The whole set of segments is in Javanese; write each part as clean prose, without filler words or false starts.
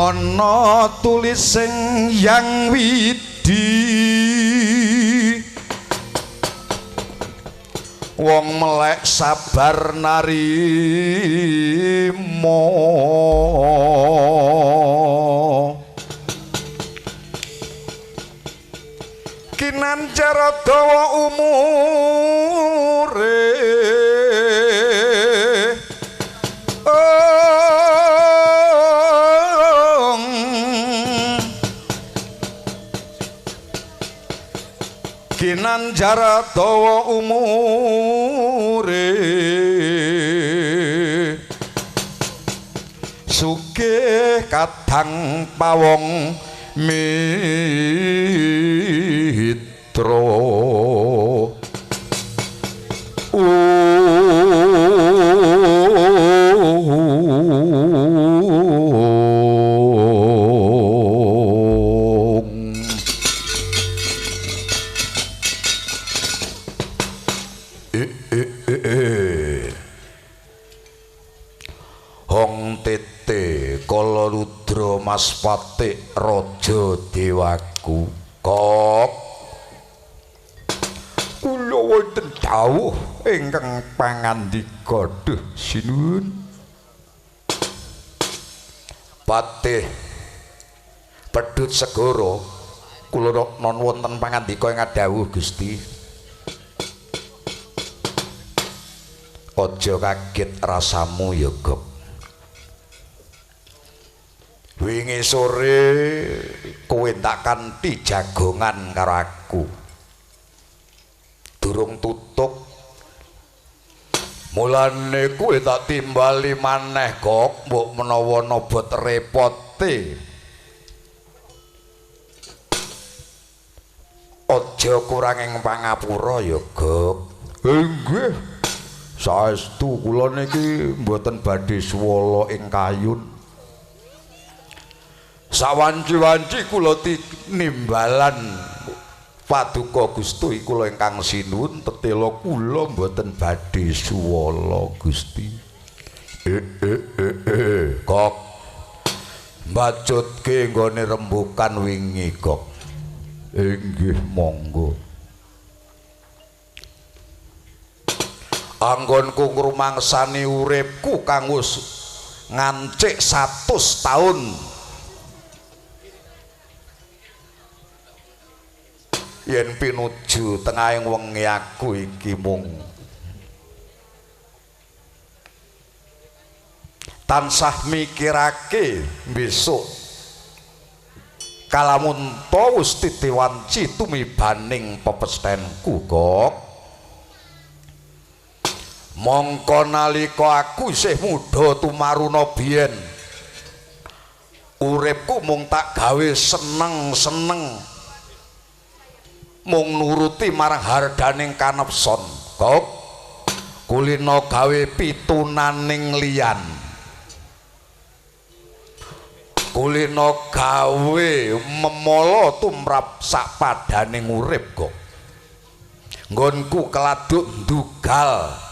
Ana tulising Yang Widi, wong melek sabar narimo. Kinanjar dawa umure, kinanjar dawa umure, sugih kadang pawong mitra. Hong tete kala rudra Mas Patik raja dewaku. Kok kula wonten dawuh ingkang pangandika duh sinuwun. Patih Pedhut Segara kula non wonten pangandika ing dawuh Gusti. Aja kaget rasamu ya Gok. Wingi sore kowe tak kanthi jagongan karo aku. Durung tutuk. Mulane kowe tak timbali maneh Gok, mbok menawa nobot repote. Aja kurang ing pangapura ya Gok. Nggih. Saestu kula niki mboten badhe suwala ing kayun. Sawanci-wanci kula tinimbalan paduka Gusti kula ingkang sinuwun tetela kula mboten badhe suwala Gusti. Kok mbacutke nggone rembukan wingi Kok. Inggih monggo. Anggonku ngrumangsani uripku kang wis ngancik 100 taun. Yen pinuju tengahing wengi aku iki mung tansah mikirake besok kalamunta wis titiwanci tumibaning pepestenku Gok. Mongko nalika aku isih muda tumaruna biyen uripku mung tak gawe seneng-seneng, mung nuruti marang hardaning kanepson Gok. Kulina gawe pitunaning liyan, kulina gawe memala tumrap sakpadaning urip Gok. Nggonku keladuk ndugal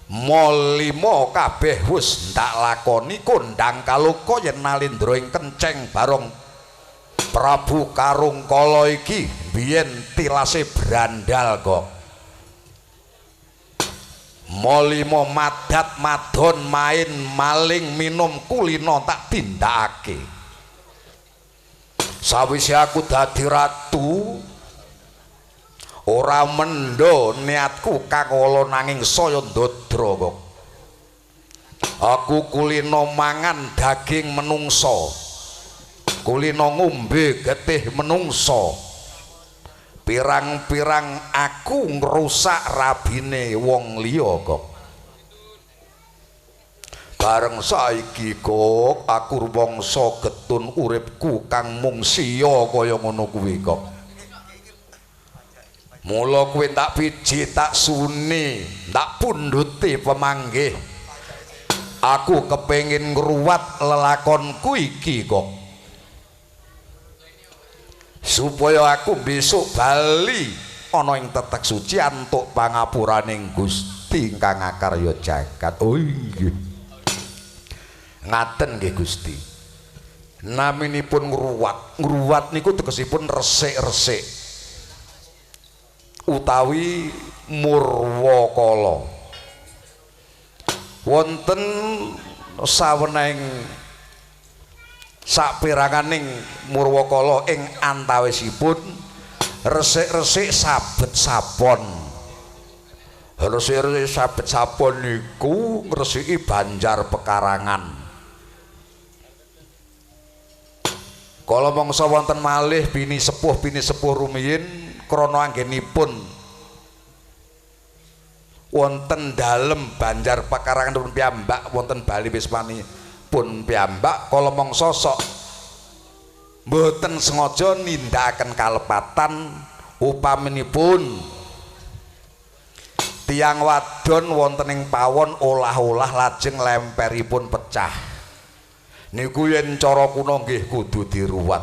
molimo kabeh wis ndak lakoni kondang kaloka yen nalindra ing kenceng barong Prabu Karungkala iki biyen tilase brandal Gok. Molimo madat madon main maling minum kulino tak tindakake. Sawise aku dadi ratu ora mendho niatku kang ala nanging saya ndadra Gok. Aku kulino mangan daging menungsa, kulino ngombe getih menungsa, pirang-pirang aku ngrusak rabine wong liya Gok. Bareng saiki Gok aku rumangsa getun uripku kang mung siya kaya ngono kuwi Gok. Mula kowe tak piji tak suni tak pundhuti pemanggih. Aku kepengin ngruwat lelakonku iki Gok, supaya aku besok bali ana ing tetek suci antuk pangapuraning Gusti ingkang akarya jagat. Oh inggih. Ngaten nggih Gusti. Naminipun ngruwat. Ngruwat niku tegesipun resik-resik utawi murwakala. Wonten sawenehing saperanganing murwakala ing antawisipun resik-resik sabet sapon. Resik-resik sabet sapon niku ngresiki Banjar Pekarangan. Kala mangsa wonten malih bini sepuh rumiyin krana anggenipun wonten dalem Banjar Pekarangan pun piyambak wonten Bali Wismani pun piyambak kala mangsa sok mboten sengaja nindakaken kalepatan upaminipun tiyang wadon wonten ing pawon olah-olah lajeng lemperipun pecah. Niku yen cara kuna nggih kudu diruwat.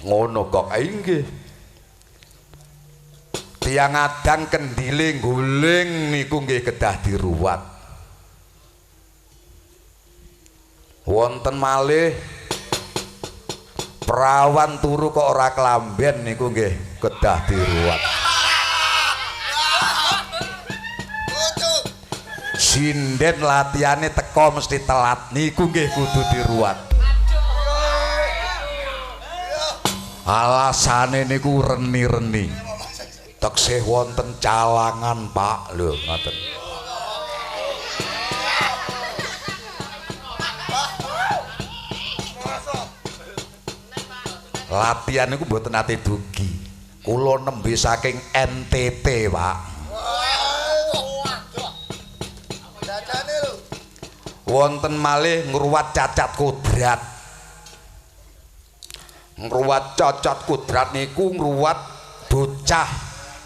Ngono kok inggih. Tiyang adang kendile guling niku nggih kedah diruwat. Wonten malih perawan turu kok ora kelamben niku nggih kedah diruwat. Sinden latihane teko mesti telat niku nggih kudu diruwat. Alasane niku reni-reni. Teksih wonten calangan, Pak. Lho ngoten. Latihan niku mboten nate dugi. Kula nembe saking NTT, Pak. Wonten malih ngruwat cacat kodrat. Ngruwat cacat kodrat niku ngruwat bocah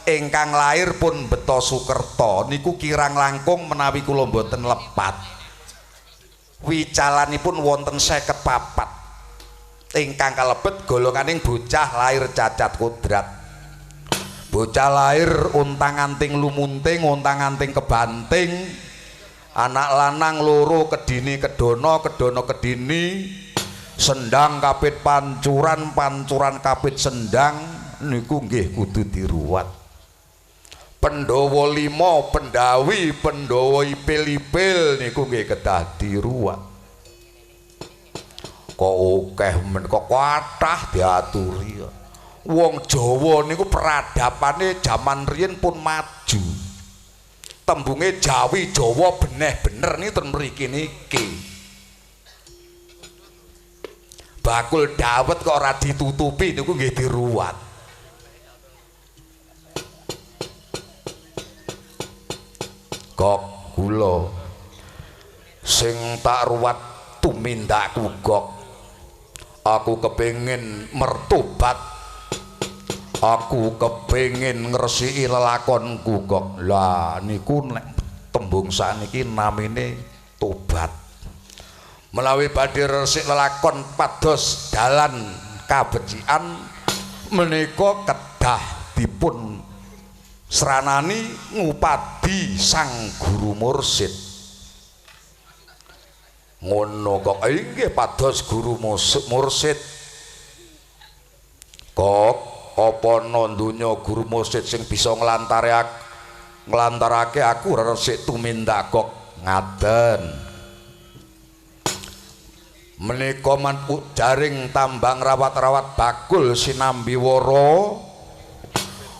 ingkang lahir pun beto Sukerta niku kirang langkung menawi kula mboten lepat. Wicalanipun wonten 54 ingkang kalebet golonganing bocah lahir cacat kodrat. Bocah lahir ontang-anting lumunting, ontang-anting kebanting. Anak lanang loro kedini kedono, kedono kedini, sendang kapit pancuran, pancuran kapit sendang niku nggih kudu diruwat. Pandhawa 5, Pendawi, Pandhawa ipil-ipil niku nggih kedah diruwat. Kok akeh men kok kathah diaturi. Wong Jawa niku peradapane jaman riyin pun maju. Tembunge Jawi Jawa beneh bener niki ten mriki niki. Bakul dawet kok ora ditutupi niku nggih diruwat. Gok kula sing tak ruwat tumindakku gok. Aku kepengin mertobat. Aku kepengin ngresiki lelakonku kok. Lah niku nek tembung sakniki namine tobat. Menawi badhe resik lelakon pados dalan kabecikan menika kedah dipun sranani ngupadi sang guru mursid. Ngono kok inggih pados guru mursid. Kok apa ana donya guru mursid sing bisa nglantarake aku resik tumindak kok ngaten. Menika mantuk jaring tambang rawat-rawat bakul sinambi wara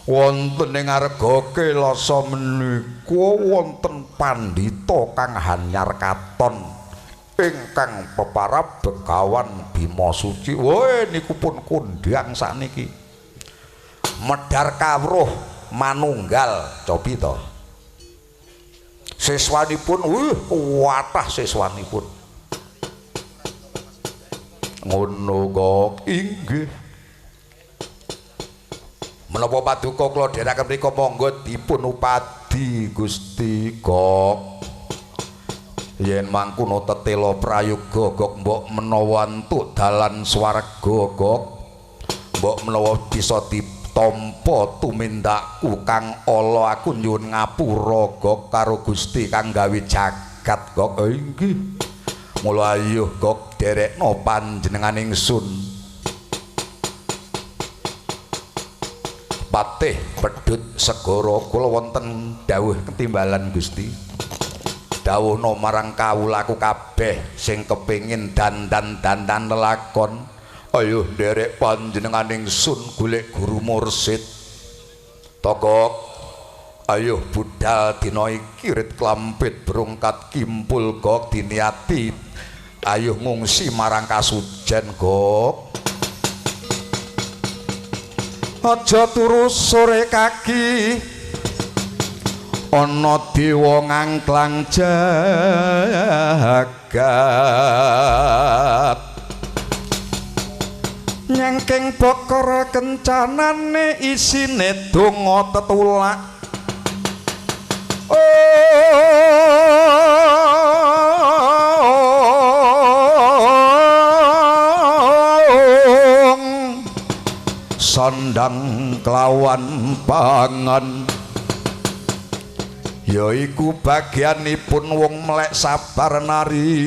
wonten ing arga Kelasa menika wonten pandhita kang hanyar katon ingkang peparab Begawan Bima Suci. Woe niku pun kondhang sakniki. Medhar kawruh manunggal cobi to. Siswanipun kathah siswanipun. Ngono kok inggih. Menapa paduka kula dherekaken mriku monggo dipun upadi Gusti kok. Yen mangkono tetela prayoga gok mbok menawa entuk dalan swarga gok. Mbok menawa bisa ditampa tumindakku kang ala aku nyuwun ngapura gok karo Gusti kang gawe jagat gok. Inggih. Mula ayo gok derekno panjenengan ingsun. Patih Pedhut Segara kula wonten dawuh ketimbalan Gusti. Dawuhna marang kawulaku kabeh sing kepengin dandan-dandan lelakon, ayo nderek panjenengan ingsun golek guru mursid. Togok ayo budal dina iki rit klampit berungkat kimpul gok diniati ayo ngungsi marang kasujen gok. Aja turu sore kaki ana dewa ngangklang jagat nyengking bokor kencanane isine donga tetulak. Sandang kelawan pangan yaiku bagianipun wong melek sabar narimo.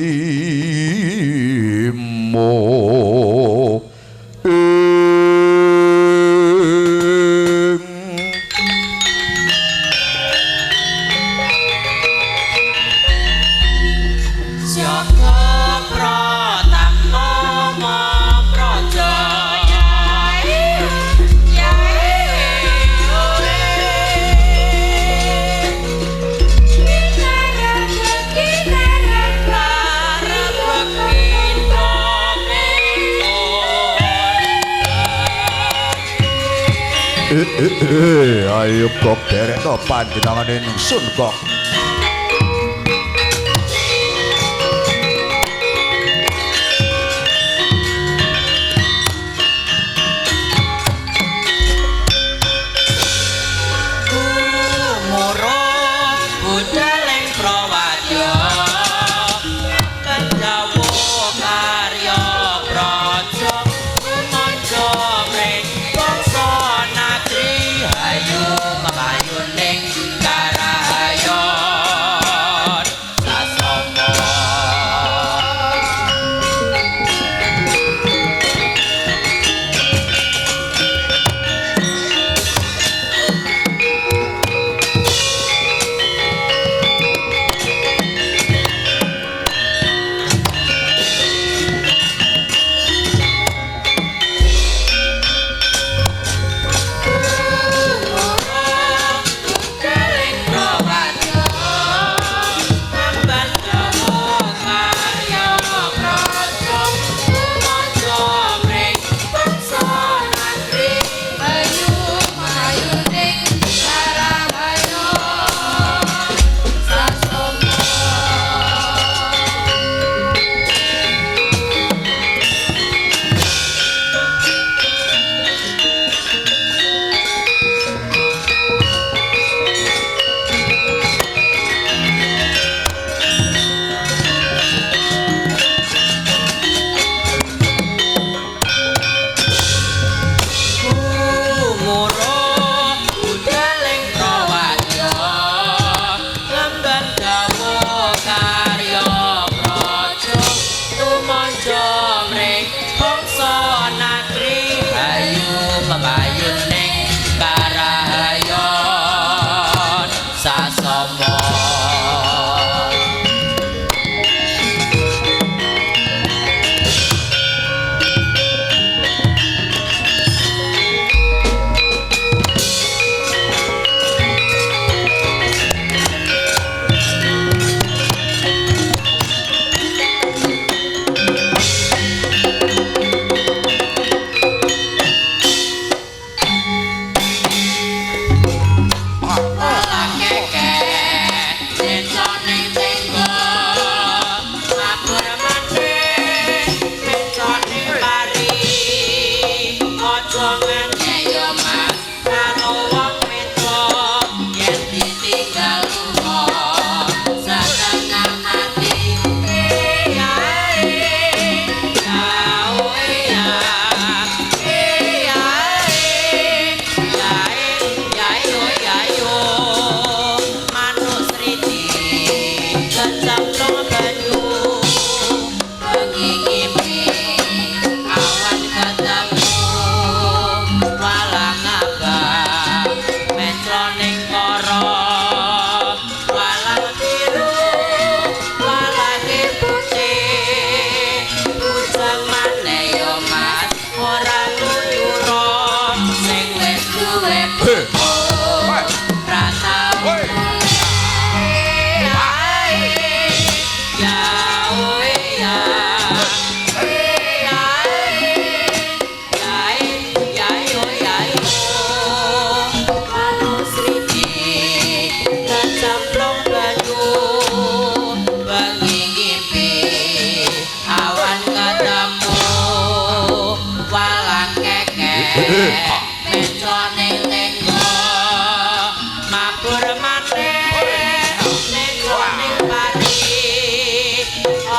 Ayo kok derekno panjenengan ingsun kok. Ayo memayu ning karahayo.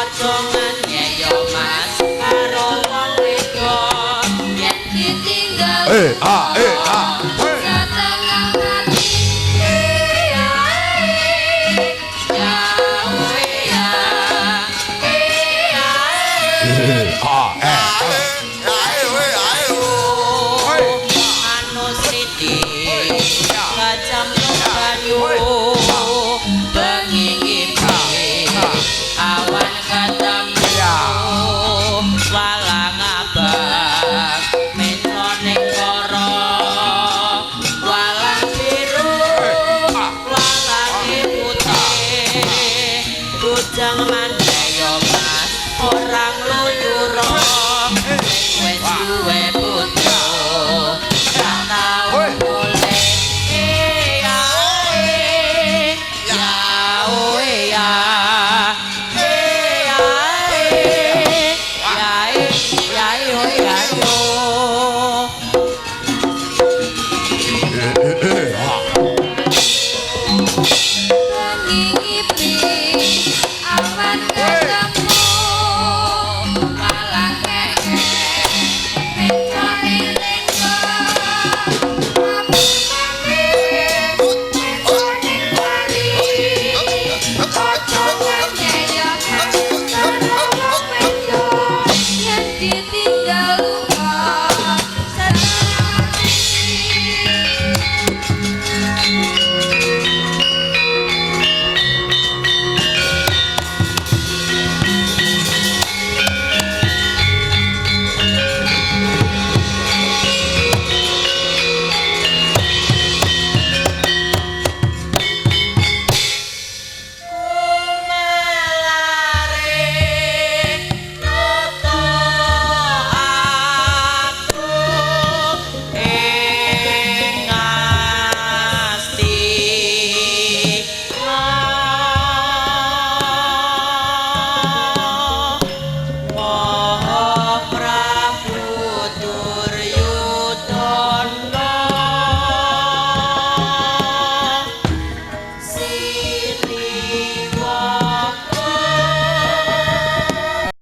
Aja ngenyek Mas karo wong wedok Yen ditinggal Eh, ah, eh, ah, eh. Setengah mati. Eh, ah, eh. Ya, eh, ya. Eh, ah, eh. Eh, ah, eh. Anu siti kacamplung banyu, bengi ngipi awak.